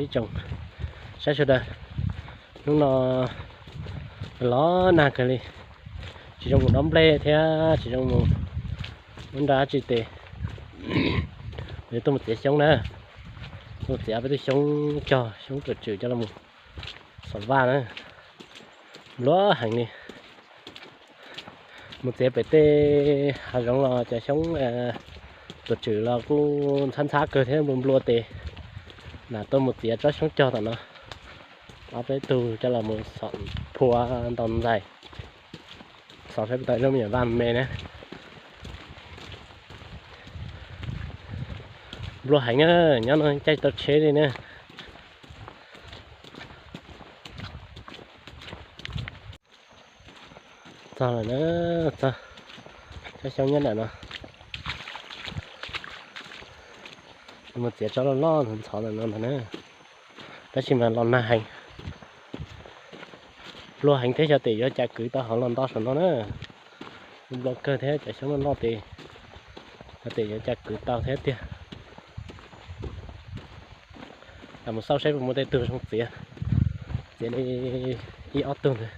Tsoom saib sawv daws, hnub no los nag kawg li, tsis zoo mus dob nplej thiab tsis zoo mus ua nra dab tsi tes, kuv yuav tuaj mus txiav xyoob na, tuaj mus txiav peb tug xyoob cog xyoob tuam tswm coj los mus xov vaj na, npluav heev li. Mus txiav pem tej hav zoov los cov xyoob tuam tswm los kuj ntxhab ntxhab kawg thiab nplua nplua tes, lam tuaj mus txiav tsob xyoob cog tom no, ob peb tug coj los mus xov phua ntaus ntxais, xov saib puas tau ib lub me nyuam vaj me na. Nplua heev na, nyob no caij tsis tau tsheb li na. Txog lawm na, txog tsob xyoob nyob ntawm no. Mus txiav tsob loj loj ntxhov ntawm no ntag na, tab sis mas los nag heev, nplua heev thiab xyov tes yuav cas kwv tau hauv los nto saum no na. Nplua kawg thiab cov xyoob loj loj tes, xyov tes yuav cas kwv tau thiab tiag. Lam mus xauj saib puas muaj tej tug zoo txiav, txiav li ib ob tug ntawd.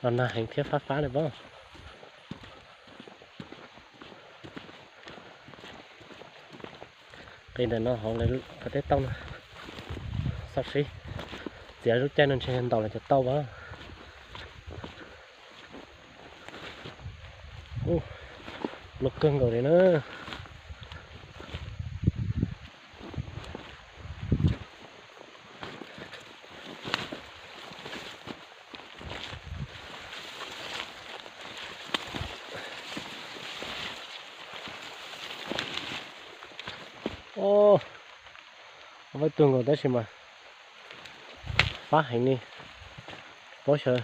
Los nag heev thiab fab fab li pob. Qis ntawm no hauv lawv qhov teb tauj no, xauj sib, txiav lub caij no ntshe ntaus los cov tauj as. Ub, nplua kawg nkaus li na. Ob peb tug nkaus tab sis mas fab heev li. Paub sawv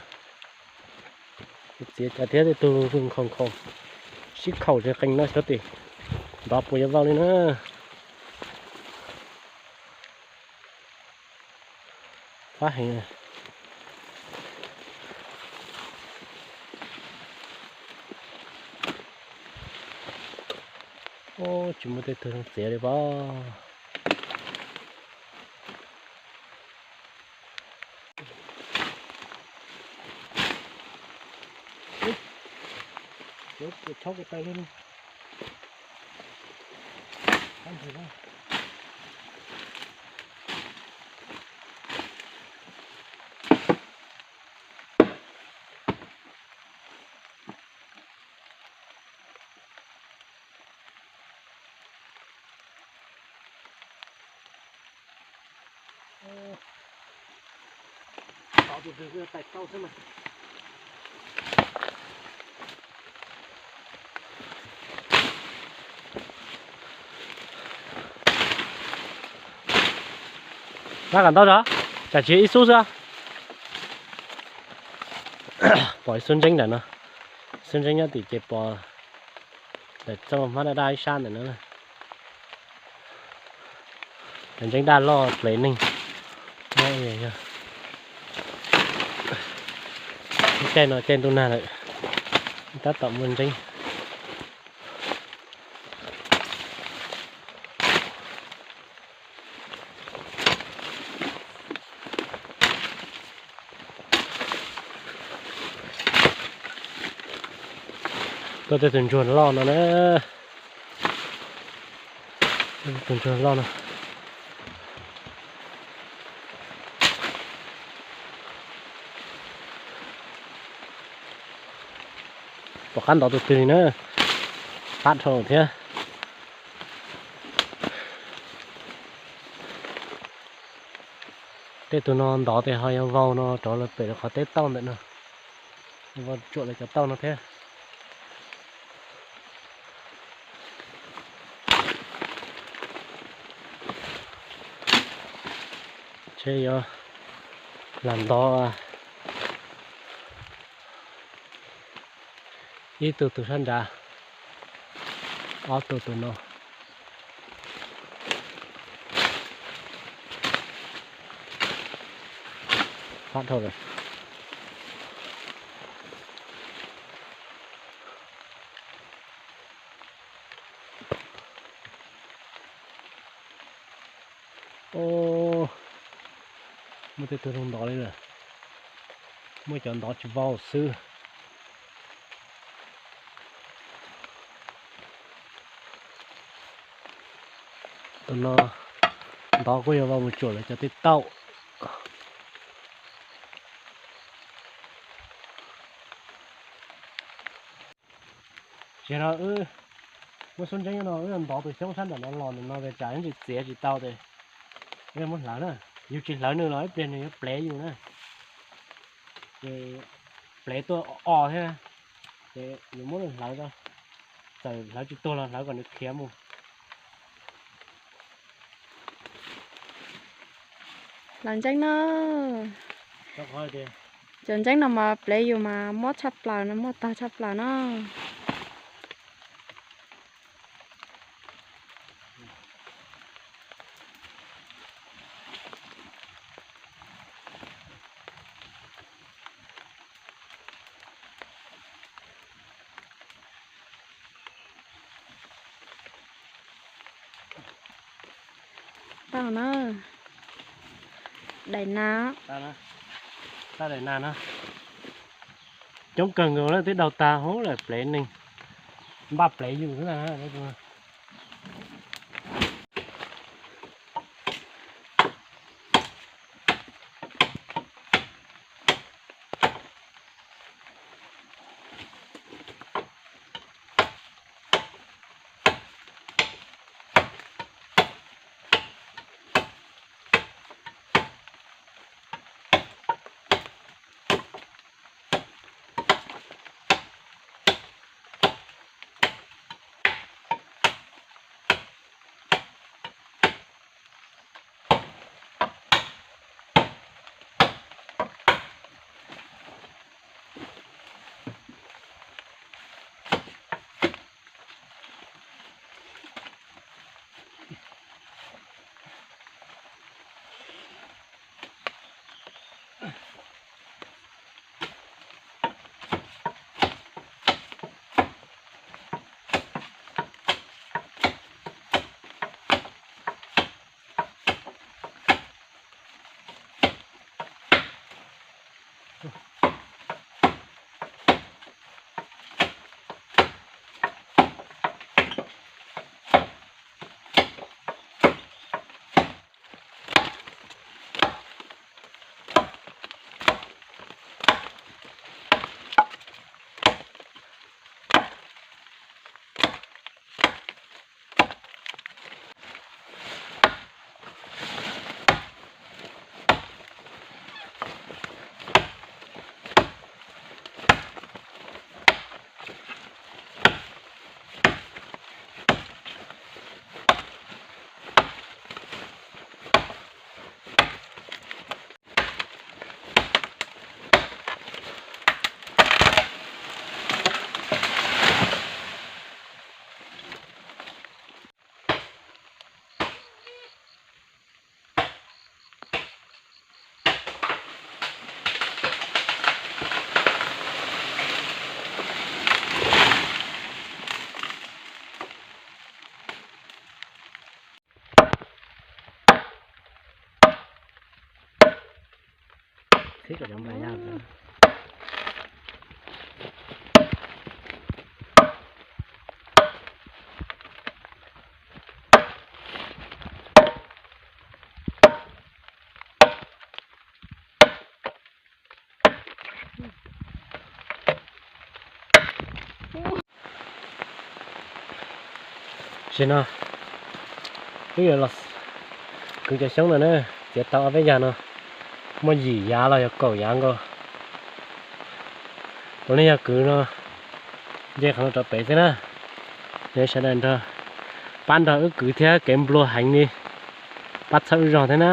txiav cas thiab tej tug nkhaus nkhaus, sib khaum zes qees no xyov tim ntov puas yuav vau li na. Fab heev. Tsis muaj tej tug txiav li pob. Nab kam ntau zog, tsam tsis ib xub xwb. Pom ib xub ntseeb ntawm no, xub ntseeb nyob tim ces pom ntawm txoj hmab daj daj ib sab ntawm no. Cov ntseeb daj loj dlev neeg. Lub caij no caij ntuj nag lawm, tab tom muaj ntseeb. Tuaj tej tus ntsuag loj no na. Tus ntsuag loj no. Pom qab ntov tus twg li na. Qab dhau thiab. Tej tus no ntov tes ho yuav vau no rov lawv pem lawv qhov teb tauj ntawm no. Vau tsuam lawv cov tauj no thiab. Tsheb yuav lam ntov. Ib tug tus sab nrad, ob tug tus no. Fab dhau lawm. Muaj tej tug zoo ntov li lawm, muaj cov ntov tsis vau xwb. Tus no ntov kuj yuav vau mus tsuam lawv cov tej tauj. Ces no wb muab xub ntseeb no wb ntov tus xyoob sab nram no los ntawm no ces tsam ntsis txiav tsis tau ces wb muab hlawv na. Yus tsis hlawv nws los ib pliag nws yuav plev yus na. Ces plev tuaj o thiab, ces yus muab nws hlawv, txawm hlawv tsis tuag los hlawv kom nws khiav mus. Hlawv ntseeb na. Cov ntseeb no mas plev yus mas mob tshaj plaws no, muaj tag tshaj plaws no. Tau na. Daim na. Tau daim na no. Coob kawg nkaus lawm, twb daug tag hauv lawm, plev neeg, npaj plev yus xwb na. Tam sim no wb yuav los kwv cov xyoob no na, txiav tau ob peb yam no, muaj yim yav los yog kaum yav nkaus. Tus neeg yog kwv no nce qhov no rov pem xwb na. Yog sawv daws nrog pab nrog wb kwv thiab, kev nplua heev li, pab txhawb wb zog thiab na.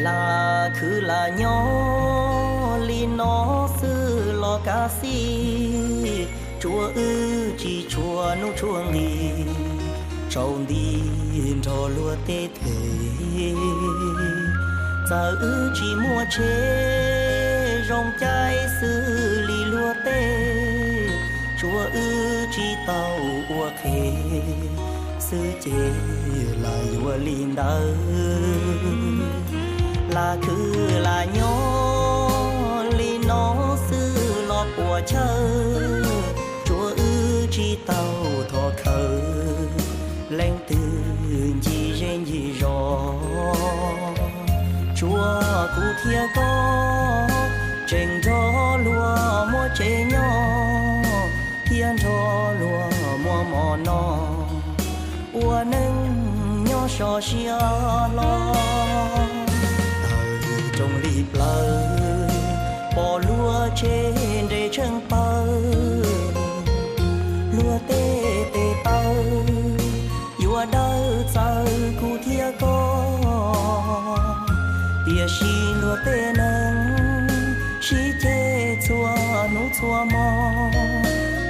Lam khwv lam nyob li no xwb los kav xij, tsuav wb tsis tshua hnub tshua nqis, tsaus nti nrog luag tej them. Txawm wb tsis muaj tsheb zoo caij xws li luag tej, tsuav wb tsis tau ua qhev xwb ces lam yuav li ntawd. Lam khwv lam nyob li no xwb los puas chawj, tsuav wb tsis tau thov khawv, leej twg ncig zej ncig zos, tsuav kuv thiab koj tseem nrog luag muaj tsev nyob, thiab nrog luag muaj mov noj, ua neej nyob so siab hlo. Taws rooj li plawv, pom luag tsheb nres tsheej pawg, luag tej tes taw yuav dawb txawv kuv thiab koj, tiam sis luag tej neeg sib ceg txhua hnub txhua hmo,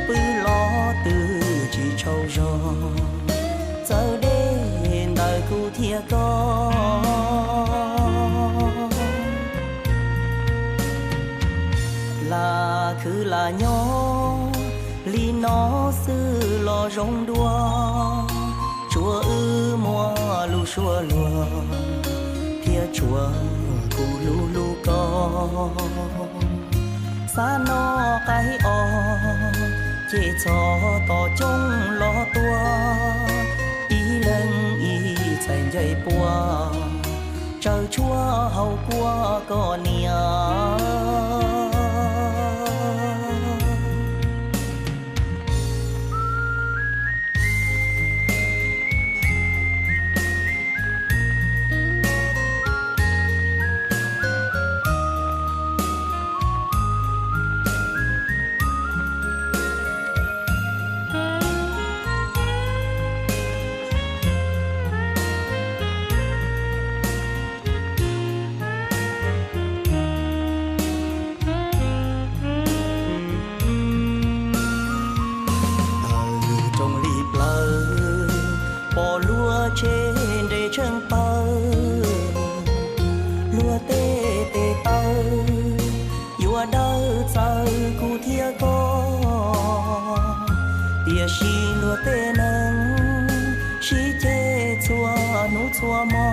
pw los twb tsis tsaug zog, txawv deb ntawm kuv thiab koj. Lam khwv lam nyob li no xwb los zoo dua, tsuav wb muaj lus suab luag, thiab tsuav kuv hlub hlub koj. Xav noj qaib os, ces txhob tos coob los tua, ib leeg ib txhais ncaig pua, tsaws tshuaj haus kua koj niam. Taws rooj li plawv, pom luag tsheb nres tsheej pawg, luag tej tes taw yuav dawb txawv kuv thiab koj, tiam sis luag tej neeg sib ceg txhua hnub txhua hmo,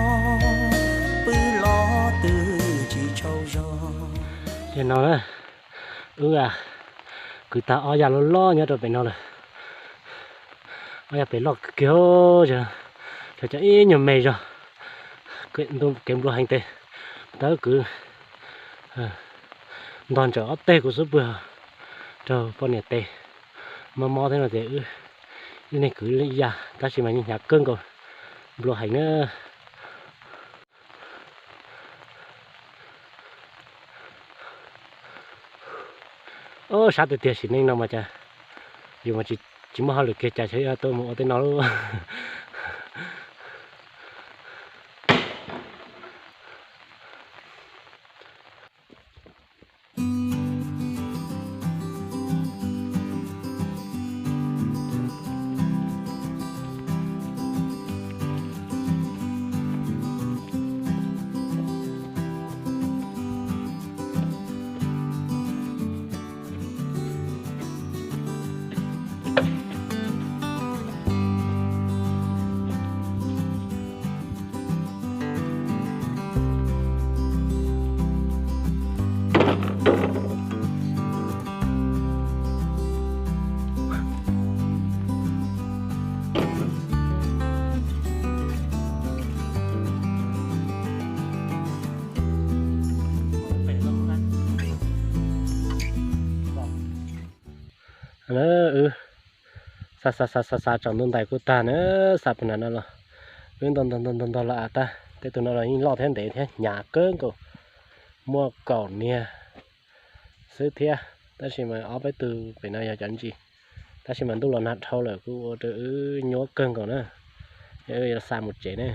pw los twb tsis tsaug zog. Ces no na, wb kwv tag ob yas loj loj nyob rau pem no lawm. Ob yas pem loj kawg kiag, cov ib nyuag me zog, kev nplua heev tes. Tau kwv ntog ntsawm ob teg kuv xub pwg rau poj niam tes. Mob mob thiab no ces wb ib leeg kwv ib yam, tab sis mas yeej hnyav kawg nkaus, nplua heev na. Ob sab tiag tiag sim neej no mas cas yus mas tsis muaj hauj lwm kiag cas xyov yog tuaj mus ua tej no lauj. Wb xa xa xa xa xa tsaus ntuj ntais kuj tag na, xa puag nram no los wb ntog ntog ntog ntog los av tag. Tej tug no los yeej loj thiab ntev thiab hnyav kawg nkaus, muaj kaum niag xwb thiab. Tab sis mas ob peb tug pem no yog cov ntsis, tab sis mas ntuj los nag dhau lawm kuj ua rau wb nyuaj kawg nkaus na. Wb xa mus tsev na.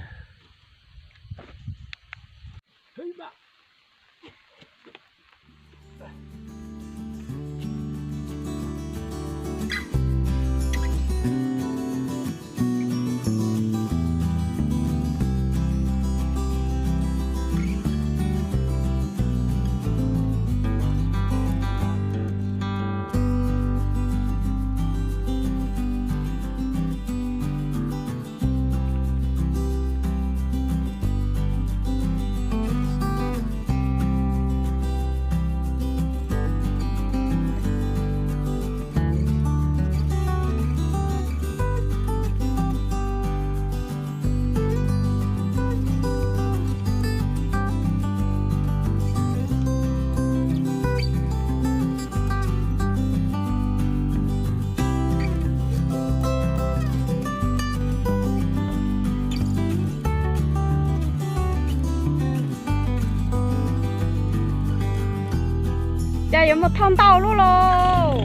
Cas yuav mus thauj ntau lub lauj.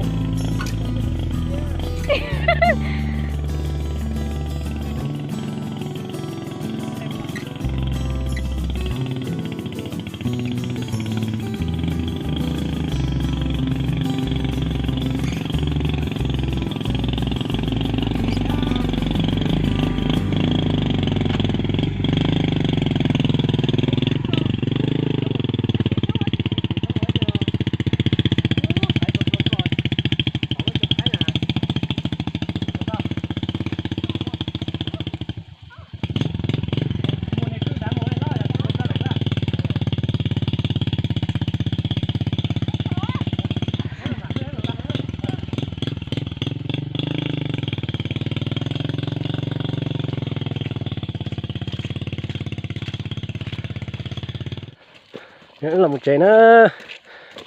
Los mus tsev na,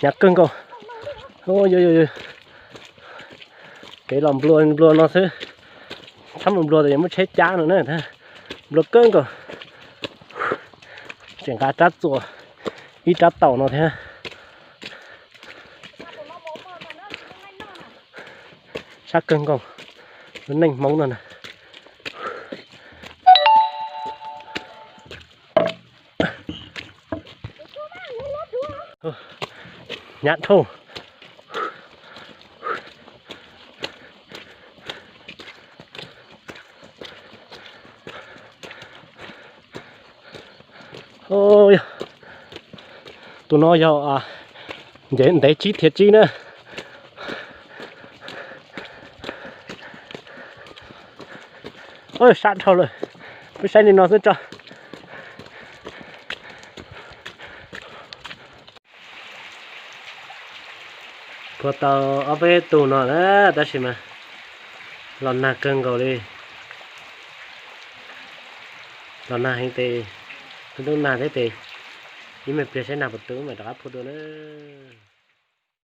hnyav kawg nkaus. Kev los nplua nplua no xwb, txhob mus nplua tas yuav muab tsheb cab no na, nplua kawg nkaus. Tseem nqa rab txuas ib rab taus no thiab. Sab kawg nkaus, lub neej Hmoob no na. Hnyav dhau. Tus no yog ntev tsib thiab tsib na. Sab dhau lawm, peb saib li no xwb tso. Puag tau ob peb tug no na, tab sis mas los nag kawg nkaus li. Los nag heev tes, hnub nag thiab tes, ib me pliag saib nag puas tu mam rov qab phua dua na.